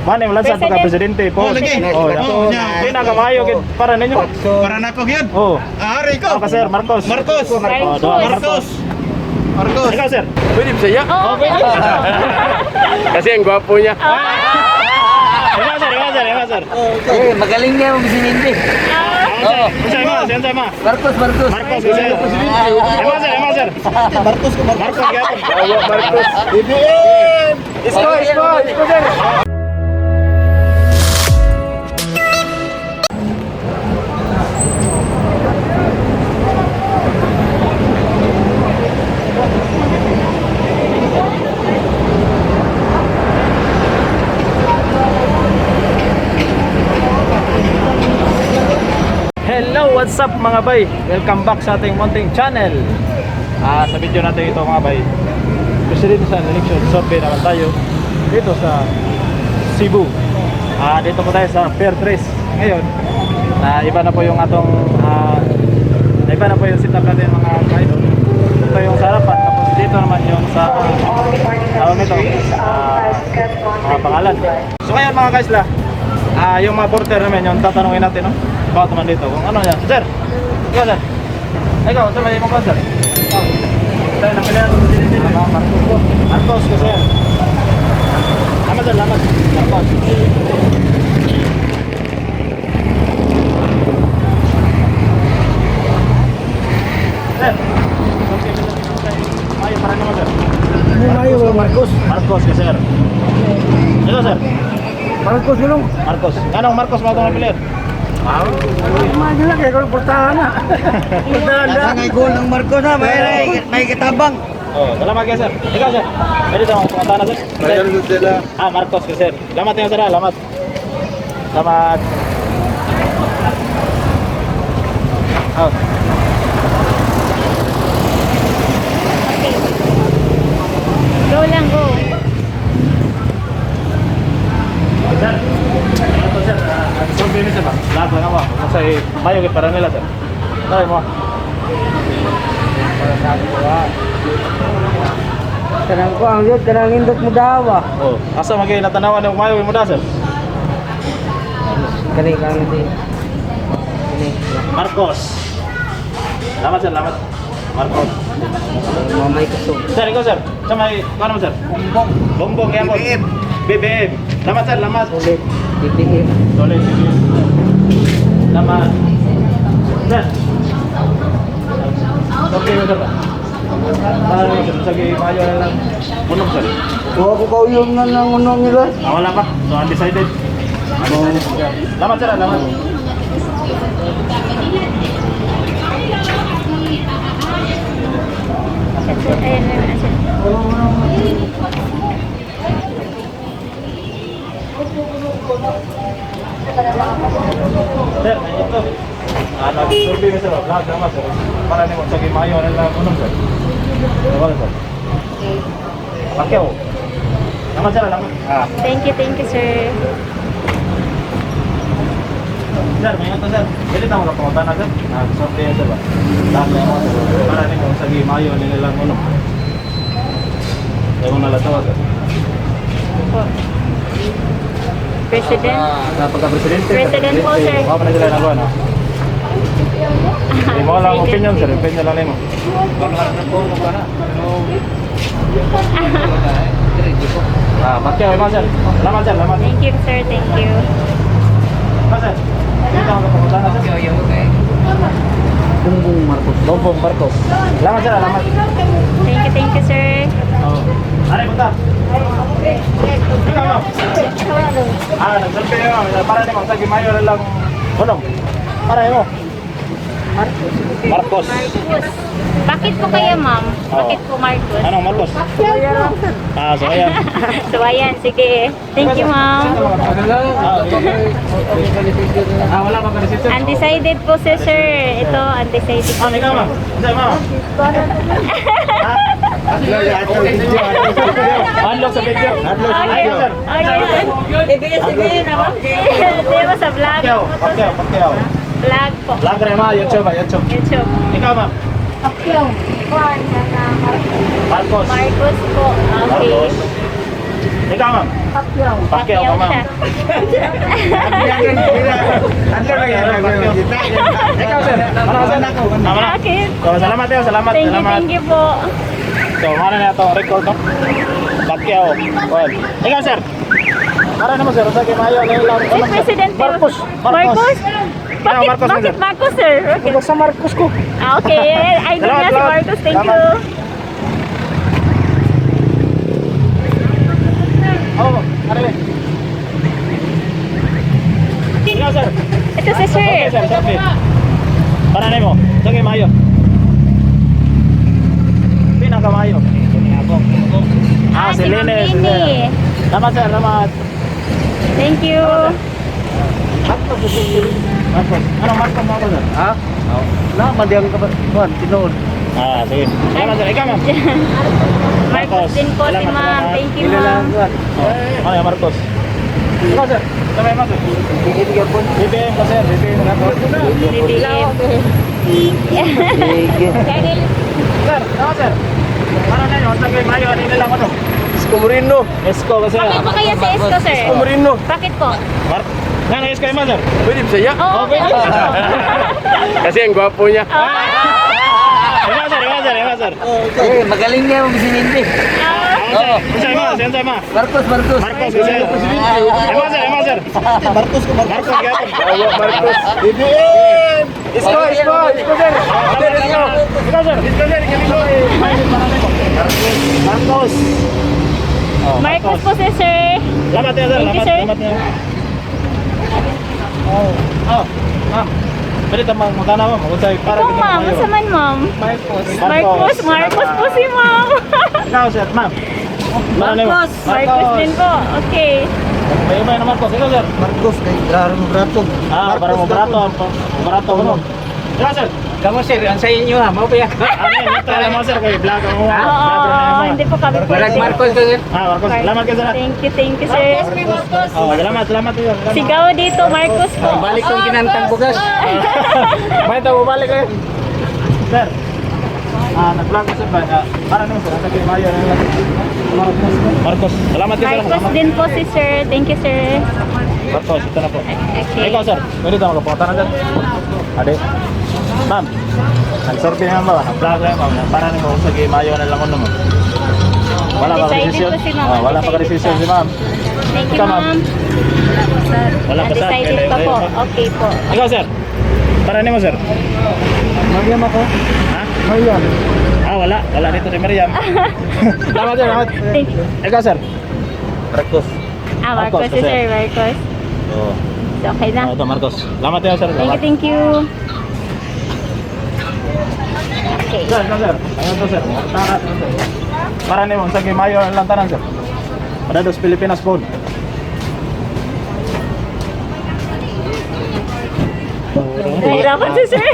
Mane wala sa pagka presidente po. Oh, lagi. Oh, Oh, nya. Pinakamaayo gid para ninyo. Para na ko gyud. Oh. Ah, ari ko. Ako sir, Marcos. Marcos. Oh, doon, Marcos. Marcos. Ikaw, sir. Pwede ba siya? Oo, pwede. Kasi ang gwapo niya. Ikaw, sir, ikaw, sir, ikaw, sir. Eh, magaling niya ang presidente. Oo. Sir, ikaw, sir, sir, ma. Marcos, Marcos. Marcos, sir. Ikaw, sir, ikaw, sir. Marcos ko Marcos. Marcos gyapon. Marcos. BBM. Isko, isko, isko sir. Hello, what's up, mga bay? Welcome back sa ating munting channel. Sa video natin ito, mga bay, President sa election survey naman tayo dito sa Cebu. Dito po tayo sa Fair Trace. Ngayon, iba na po yung atong iba na po yung setup natin, mga kaidol. Ito yung sa harapan, tapos dito naman yung sa tawag nito, mga pangalan. So ngayon, mga guys la, yung mga porter namin, yung tatanungin natin, no? About naman dito, kung ano yan. Sir! Ikaw, sir! Ikaw, sir, may ibang sir. Sir, napili natin presidente. Marcos po. Marcos ko, sir. Lamat, sir, lamat. Marcos. Sir, Mayo para naman, sir. Mayo, Marcos. Marcos ko, sir. Ikaw, sir. Marcos yun. Marcos. Anong Marcos mo itong napili? Mga lang, kaya ko portahan na. Portahan na. Ngay goal ng Marcos ha, may katabang. Oh, salamat kayo, sir. Ikaw, sir. Pwede sa mga pumunta na, sir. sila. Marcos ko, sir. Salamat kayo, sir. Salamat. Salamat. Oh. Okay. Go lang, go. Sir. Ito, sir. Survey ni sir ba? Lahat lang ako. Kung sa mayo kay para nila, sir. Tayo mo. Para sa ako ah. Kanang ko ang yun, kanang indot mo daw ah. Oh, asa magay natanawan ng mayo mo da, sir? Kani kang di. Kani. Marcos. Salamat, sir, salamat. Marcos. Mamay kusog. Sir, ikaw, sir. Sa may ano mo, sir? Bongbong. Bongbong yapon. BBM. BBM. Salamat, sir, salamat. Ulit. BBM. Solid, sige. Salamat. Sir. Okay, sir. Paano, sir? Sige, mayo na lang. Unong, sir. Wa ko kauyom na nang unong nila. Wala pa. So, undecided. Undecided. Salamat, sir. Salamat. Ayan, ayan, sir. Sir, may ito. Nag-survey mo, sir. Vlog naman, sir. Para nimo sige, mayo na lang unong, sir. Salamat, sir. Pacquiao. Salamat, sir. Salamat. Thank you, sir. Sir, may ito, sir. Pwede tama ka pumunta na, sir. Nag-survey sir ba? Lahat na mo, sir. Para nimo sige, mayo na lang unong. Ayaw na sir. Po. President. Sa pagka-presidente. President po, sir. Mao pa na sila nagawa, no? Hindi mo lang opinion, sir. Opinion lang nimo. Pacquiao, ikaw, sir. Salamat, sir. Salamat. Thank you, sir. Thank you. Ikaw, sir. Pwede tama ka pumunta na, sir. Bongbong Marcos. Bongbong Marcos. Salamat, sir. Salamat. Thank you, sir. Oo. Aray, punta. Ikaw, ma'am. Nag-survey ma'am. Para nimo sa Gimayo na lang. Unong. Para mo. Marcos. Marcos. Marcos. Bakit po kaya, ma'am? Bakit po Marcos? Anong Marcos? So ayan. So, ayan. Sige. Thank you, ma'am. Wala pa ka-decision. Undecided po si sir. Ito, undecided. Ma'am, ikaw, ma'am. Sir, ma'am. Unlock sa video. Okay. Sir. Okay. ABS-CBN na ma'am. Di ba sa vlog Pacquiao, po to? Pacquiao, Pacquiao. Vlog po. Vlog rin, ma. YouTube, ah, YouTube. YouTube. Ikaw, ma'am. Marcos. Marcos po. Okay. Marcos. Ikaw, ma'am. Pacquiao. Pacquiao ka, ma'am. siya. Ikaw, sir. Ano ka, sir? Tama na. Okay. So, salamat yun. Salamat. Thank you, Salamat. thank you po. So, mana na itong record, no? Pacquiao. Well, ikaw, sir. Para naman, sir. Sa Mayo, ngayon lang. Si Presidente Marcos. Marcos. Marcos? Bakit, Marcos, bakit sir. Marcos, sir? Okay. Basta Marcos ko. Ah, okay. Idol Salamat, niya si salamat. Marcos. Thank Salamat. you. Oo, oh, ano yun? Ikaw, sir. Ito si sir. Okay, sir. Selfie. Para na mo. Sa Mayo. Pinakamayo. Ah, si si Ma'am Lene. Si Lene. sir. Salamat, sir. Salamat. Thank you. Marcos. Marcos. Ano, Marcos, Marcos, sir? Ha? Na, madiyang ka ba? Juan, tinuod. Ah, sige. Salamat, sir. Ikaw, ma'am. Marcos din po si Salamat, ma'am. salamat. Thank you, Ilala, ma'am. Juan. Oh, ano yung Marcos? Ikaw, sir. Sabay, Marcos. BBM ka, sir. BBM ka. BBM. Sige. Sir, ako, sir. Para na yun. Sa Mayo, ano nila ko to? Isko Moreno. Esko ba, sir? Bakit po kaya si Isko, sir? Isko Moreno. Bakit po? Mar Nga, na Esko yung sir. Pwede Bisaya. Oo, okay. Kasi ang gwapo niya. Ikaw, sir. Ikaw, sir. Ikaw, sir. Eh, magaling niya ang presidente. Oo. Sir, ikaw, sir. Sir, Marcos, Marcos. Marcos, sir. Ikaw, sir. Ikaw, sir. Marcos ko, Marcos. Marcos, gyapon. Bawa Marcos. BBM! Isko, Isko, Isko sir. Sir, Isko. Ikaw, sir. Isko, sir. Marcos. Oh, Marcos po si sir. Salamat yan, sir. Thank you, Salamat, sir. salamat yan. Oh, oh, ma'am. Pwede tamang magkano ma'am? Kung sa'yo, para Ikaw, ma'am. Unsa man, ma'am? Marcos. Marcos. Marcos po si ma'am. Ikaw, sir, ma'am. Marcos. Marcos din po. Okay. May iba na Marcos. Ikaw, sir. Marcos, kay klaro mo brato. Ah, para mo barato. Barato ko, no? Ikaw, sir. Kamu sir, ang sa inyo ha, mau pa yan. Ano yun? Ito alam mo, sir. Kay vlog ako. Oo, hindi po kami Marag pwede. Marcos ko sir. Ah, Marcos. Salamat kayo, sir. Thank you, sir. Oh, salamat, salamat. Sir. Salamat. Sigaw dito, Marcos po. Balik kong kinantang bugas. May tao bumalik eh. Sir. Ah, nag-vlog ko sir ba? Ah, para nung sir, sa Mayo na lang. Marcos. Marcos. Salamat kayo, sir. Marcos Salamat. din po si sir. Thank you, sir. Marcos, ito na po. Okay. Ikaw, sir. Pwede tayo magkapunta na, sir. Ade. Ma'am. Nag-survey naman ba? Nag-vlog na ma'am. Para nung sa Mayo na lang ko naman. Wala pa Undecided decision. po si ma'am. Oh, wala pa Undecided decision pa. si ma'am. Thank you, Ikaw, ma'am. ma'am. Wala pa sir. Undecided pa po. Okay po. Ikaw, sir. Para nimo, sir. Mariam ako. Ha? Mariam. Ah, wala. Wala dito si Miriam. Salamat, sir. Salamat. Thank you. Ikaw, sir. Marcos. Ah, Marcos, Marcos si sir. sir. Marcos. Oo. So, okay na. Oh, ito, Marcos. Salamat yan, sir. Thank you, Salamat. thank you. Okay. Sir, ikaw, sir. Ayun to, sir. Tara, sir. Para nimo, sa Mayo ang lantaran, sir. Padados Pilipinas po. Nahirapan si sir.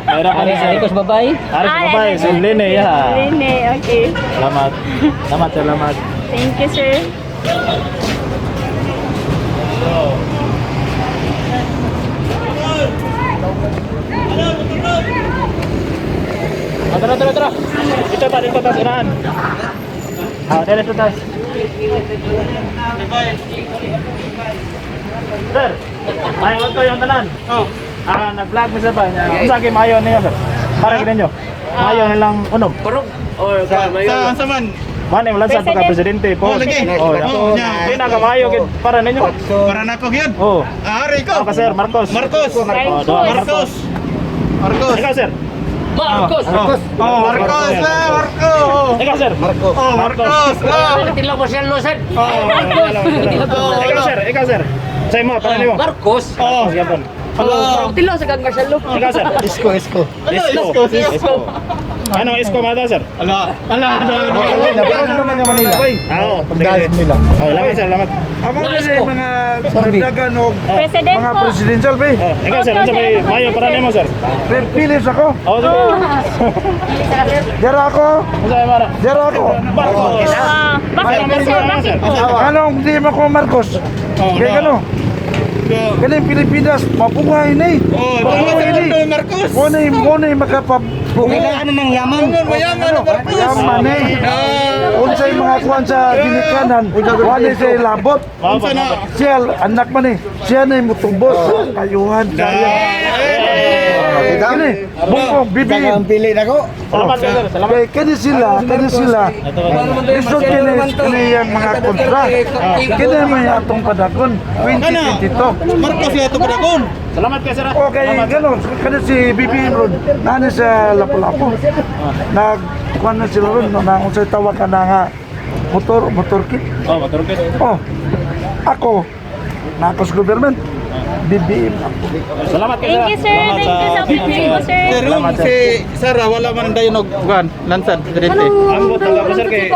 Nahirapan si sir. Marcos babae. Aris babae, si Lene, yeah. Lene, okay. Salamat. Salamat, salamat. Thank you, sir. Ah, tara, tara, tara. Dito ta, dito ta, sinahan. Ah, dito ta. Sir, mayo ko yung tanan. Oh. Ah, nag-vlog mo sa ba niya. Unsa kay mayo niyo, sir? Para ninyo. Mayo nilang unom. Kurog or Sa, sa man. Mane wala sa pagka presidente po. Oh, lagi. Oh, Oh, niya. Pinakamayo gid para ninyo. Para na ko yun. Oh. Ah, Rico. Ako sir, Marcos. Marcos. Oh, doon, Marcos. Marcos. Ikaw, sir. Marcos. Marcos. Oh, Marcos. Ah, Marcos. Ikaw, sir. Marcos. Oh, Marcos. Ah. Tilaw mo siya losan. Oh, ikaw, sir. Ikaw, sir. Sa imo, para nimo. Marcos. Oh, sige po. Oh. Tilaw sa kang Marcelo. Ikaw, sir. Isko, isko. Isko. Isko. Ano isko mata, sir? Ala. Ala. Ala. naman yung Manila. Ah, oo. Pagdaan nila. Oh, salamat, sir. Salamat. Amo kasi mga dagan og President mga po. presidential be. Oh, ikaw, sir. Unsa may mayo para nimo, sir? Red Phillips ako. Oh, sige. Dara ako. Unsa may mara? Dara ako. Marcos. Ah, bakit po, sir? Bakit po? Anong di mo ko Marcos? Kay kano? Kaning Pilipinas mabuhay ni. Oh, Mabuhay ni. Marcos. Mo ni mo ni makapag Kailangan ng yaman. Mayaman ang Marcos. Yaman eh. Unsay mga kuan sa ginikanan, wala siya labot. Unsa na? Siya, anak man eh. Siya na yung mutubos. Kayuhan. Siya. Kini, Bongbong, BBM. Pili na ko. Salamat sir, salamat. Kay kini sila, kini sila. Lisod kini kini yang mga kontra. Kini may atong padakon 2022. Marcos ya ito padakon. Salamat kay sir. Okay, ganun. Kani si BBM ron, nani sa Lapu-Lapu. Nag kuan na sila ron, na unsay tawag ka na nga motor motor kit. Oh, motor kit. Oh. Ako na ako sa government. BBM ako. Salamat kay sir. Thank you, sir. Thank you sa opinion mo, sir. Sir, yung si Sara wala man dayon og kuan, lansad presidente. Ambot talaga sir kay.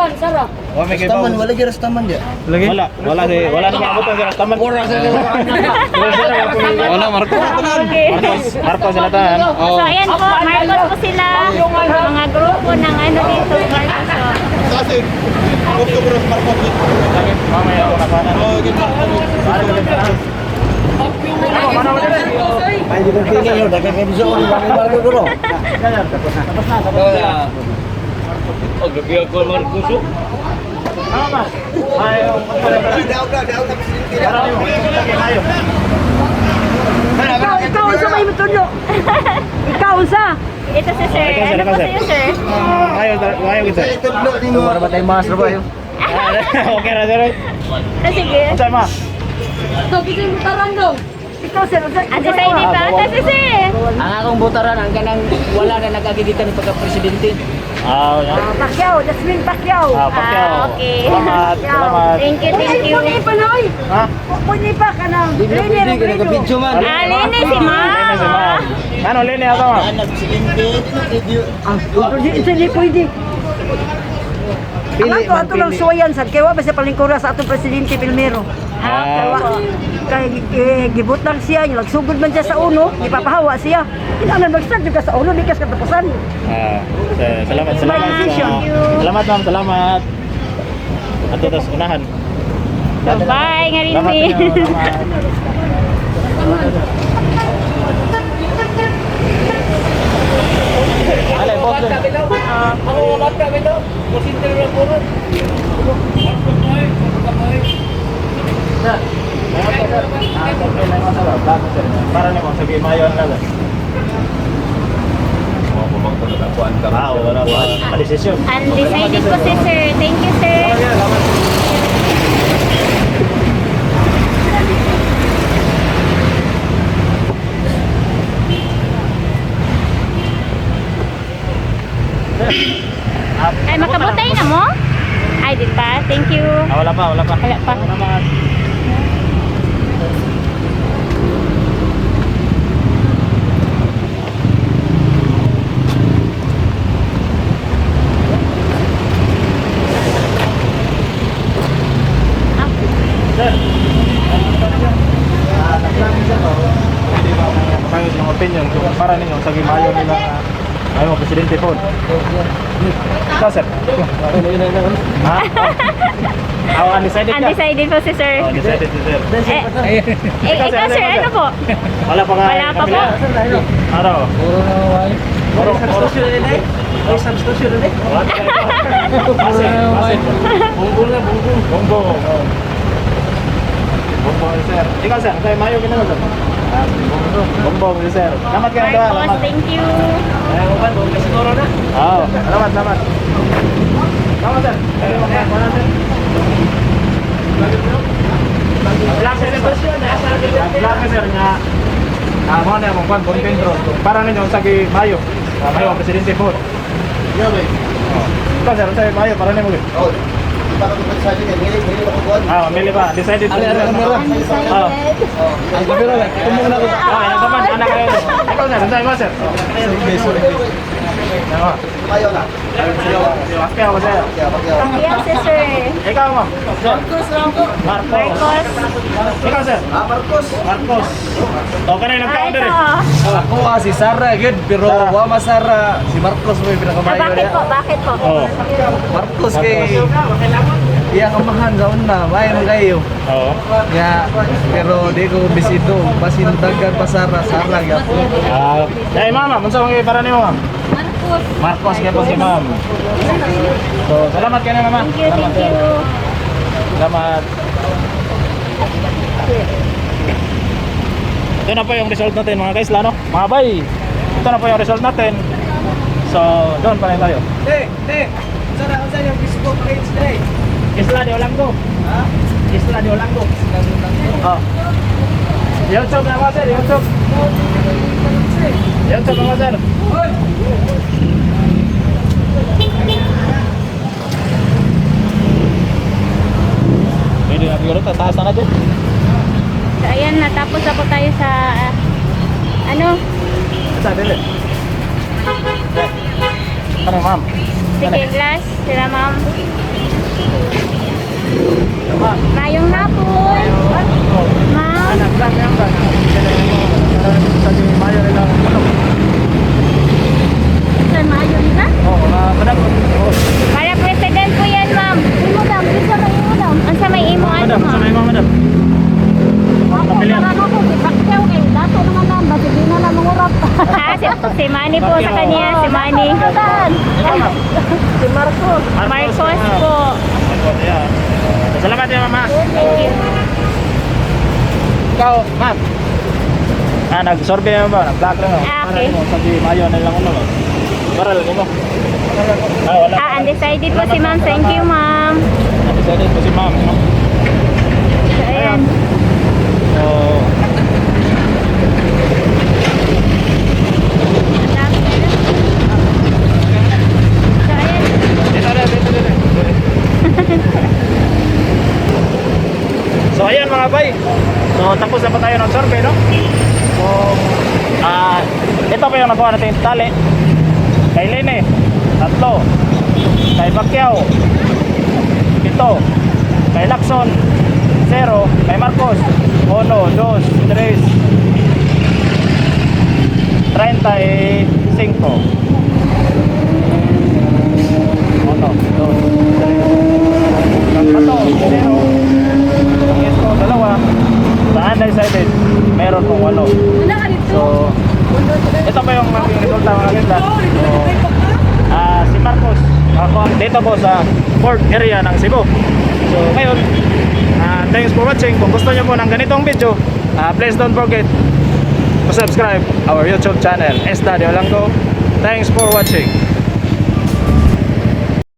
Wa may kay Taman, wala gyud taman dia. Lagi? Wala, wala si wala na maabot ang sir Taman. Wala sir. Wala Marcos. Okay. Marcos, Marcos sila tahan. So, ayan po, Marcos po sila. Mga grupo ng ano dito, Marcos. Oh. Kasi October Marcos. Mamaya ako na Oh, gid Ay, di ko pili yo, daghang kay biso ko bang ko ro. Oh, grabe ako Marcos. Oh. Tama. Ayo, Daw ka, daw ka presidente. ayo. Ikaw, ikaw unsa may mitulo? Ikaw unsa? Ito si sir. Ikaw, sir, Ano ikaw, po sir. sa'yo, sir? Ayo, ayo gid sir. Tudlo nimo. Para ba tayo mas ba yo? Okay ra sir. Ah, sige. Unsa ma? Ikaw sir, unsa? Undecided pa. Ito si sir. Ang akong butaran ang kanang wala na nag-agigitan ng pagka-presidente. Ah, wala. Pacquiao, Jasmine Pacquiao. Ah, Pacquiao. Ah, okay. Salamat, salamat. Thank you, thank you. Puni pa noy. Ha? Puni pa ka nang. Rene Robredo. man. Ah, Lene si Lene si ma'am. ma'am. Ano Lene ato ma'am? Presidente, Hindi pwede. Ang ato ato lang suwayan sad kay wa ba sa palingkura sa atong presidente Pilmero. Ah, Wa kay eh, gibutang siya, yung nagsugod man siya sa uno, ipapahawa siya. Kinahanglan mag-start jud ka sa uno, di ka sa katapusan. Ah, salamat, salamat. Thank you. Salamat ma'am, salamat. Ato tas unahan. So, bye, nga rin Salamat si. ninyo, salamat. Alay, boss. Ako wala ka bitaw. Kusinti ra puro. Para nimo sabi mayo ang lala. Ah, wala pa. Desisyon. Undecided po si sir. Thank you, sir. Ay, makabutay na mo? Ay, di pa. Thank you. Ah, wala pa, wala pa. Wala pa. Salamat. Sir. Pwede ba kayo yung opinion kung para ninyo sa gimayo nila na ayo presidente po. Ikaw sir. Ha? Ah, undecided ka? Undecided po si sir. Oh, undecided si sir. Eh, eh, ikaw sir, ano po? Wala pa nga. Wala pa po. Araw. Puro substitution na eh. May substitution na eh. Bongbong na, bongbong. Bongbong. Bongbong sir. Ikaw sir, tayo mayo gina sir. Bongbong sir. Salamat kayo dua, Marcos, salamat. thank you. Oo, salamat, salamat. Salamat sir. Salamat sir. Black sir. Black sir nga. Ah, mo na akong kwan, Bonpendro. Para ninyo sa gi Mayo. Ah, Mayo ang presidente po. Oh. Ikaw sir, unsa Mayo para nimo gyud? Oh, di pa ko pagsabi kay dili dili pa ko kuan. Ah, mamili pa. Decided. Ah. Ang kamera lang, tumong na ko. Ah, ano naman, anak kayo. Ikaw sir, unsa mo sir? Ano? Mayo na. Pacquiao ko sir. Kaya pagyaw. Pacquiao si sir. Ikaw mo. Marcos. Marcos. Marcos. Ikaw sir. Ah, Marcos. Marcos. Okay na Ah, nag-counter ito. eh. Ako ah, si Sara gud pero wa ma Sara, si Marcos mo Ah, pinakamayo bakit niya. po? Bakit po? Oh. Marcos kay Iyang amahan sa una, may man kayo. Oo. Ya, pero di ko bisido, basin daghan pa Sara, Sara gyapon. Ah, dai mama, unsa man para nimo, ma'am? Marcos. Marcos gyapon si ma'am. So, salamat kay mama. Thank you, thank you. Salamat. Ito na po yung result natin, mga guys, lano. Mga bay. Ito na po yung result natin. So, doon pa rin tayo. Te, te. Sara, unsa yung Facebook page day? Isla de Olango. Ha? Isla de Olango. Oh. YouTube na mga sir, YouTube. YouTube mga sir. Pwede na siguro, tataas na to. So ayan, natapos na po tayo sa ano, Sa dili. Ano, ma'am? Sige, last. Sila, ma'am. Ma'am. Mayong hapon. Ma'am. Anak lang yan ba? Sa di mayo nila. Ano? Sir, maayo nila? Oo, madam. Oo. Para president po yan, ma'am. Imo dam, isa may imo dam. Unsa may imo ano, Madam, sa ma'am? may mga madam. Ako, Pamilya. para ako, Pacquiao kay dato naman na, basi di na lang mangurap. Ha, si Manny po sa kanya, si Manny. Si Marcos. Marcos po. Marcos, yeah. Salamat ya, mama. Thank you. Ikaw, ma'am. Ah, nag-survey na ba? Nag-vlog lang ako. Ah, okay. Para mo, sabi, mayo na lang ano. Para lang mo. Ah, wala. Ah, undecided po si ma'am. Thank you, ma'am. Undecided po si ma'am, no? So, ayan. So, Ang dami na. So, ayan. Dito na, dito, dito. So ayan, mga bay. So tapos na pa tayo ng survey, no? So ito pa yung nakuha natin tali. Kay Lene, tatlo. Kay Pacquiao, 7. Kay Lacson, 0. Kay Marcos, 1, 2, 3, 35. Uno, dos, tres. Tatlo, 0. Ang isko, 2. Sa undecided, meron pong 8. So, ito pa yung ating resulta, mga ganda. So, si Marcos, ako dito po sa port area ng Cebu. So, ngayon, thanks for watching. Kung gusto niyo po ng ganitong video, please don't forget to subscribe our YouTube channel, Esda de Olango. Thanks for watching.